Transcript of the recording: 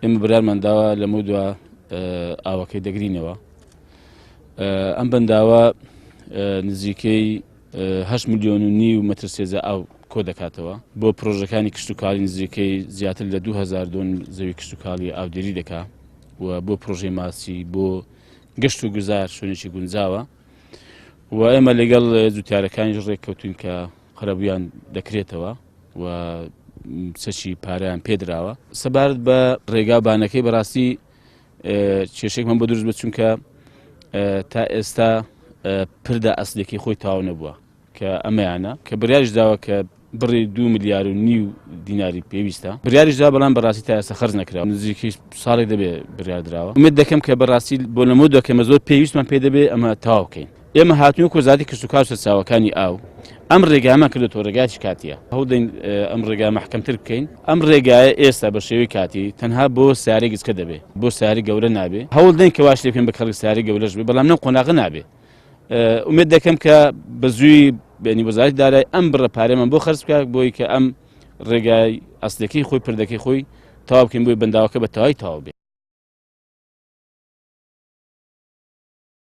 ئێمە بڕیارمان داوە لەمە دوا ئاوەکەی دەگرینەوە. ئەم بەنداوە نزیکەی 8 ملیۆن و نیو مەتر سێجا ئاو کۆ دەکاتەوە. بۆ پرۆژەکانی کشتتوکاڵی نزیکەی زیاتر لە 2000 دۆن زەوی کشتتوکاڵی ئاودێری دەکا و بۆ پرۆژەی ماسی بۆ گەشت و گوزار شوێنێکی گونجاوە و ئێمە لەگەڵ جوتیارەکانیش ڕێککەوتوین کە قەرەبوویان دەکرێتەوە و چەکی پارەیان پێدراوە. سەبارەت بە ڕێگا بانەکەی بەڕاستی کێشێکمان بۆ دروست بە چونکە تا ئێستا پردە ئەسلێکی خۆی تاو نەبووە کە ئەمەیانە کە بڕیاریش داوە کە بڕی دو ملیار و نیو دیناری پێویستە بڕیاریش دا بەڵام بەڕاستی تا ئێستا خەرج نەکراوە نزیکەی ساڵێک دەبێ بڕیار دراوە ئومێد دەکەم کە بەڕاستی بۆ لەمە دەکەمە زۆر پێویستمان پێ دەبێ ئەمە تەواو بکەین ئێمە هاتووە وەزارەتی کشتوکاڵ و سەرچاوەکانی ئاو ئەم ڕێگامان کردوەوە ڕێگاکی کاتیە هەوڵدەین ئەم ڕێگا مەحکەمتر بکەین ئەم ڕێگایە ئێستا بە شێوەی کاتی تەنها بۆ سیارەی گچکە دەبێ بۆ سیاری گەورە نابێ هەوڵدەین کە واش لێ بکەین بە کەڵک سیاری گەورەش بێ بەڵام لەم قۆناغە نابێ ئومێد دەکەم کە بە زووی بێنی وەزارەتی دارای ئەم بڕە پارەمان بۆ خەرج بکات بۆی کە ئەم ڕێگای ئەسلەکەی خۆی پردەکەی خۆی تەواو بکەین بۆی بەنداوەکە بە تەواوی تەواو بێ.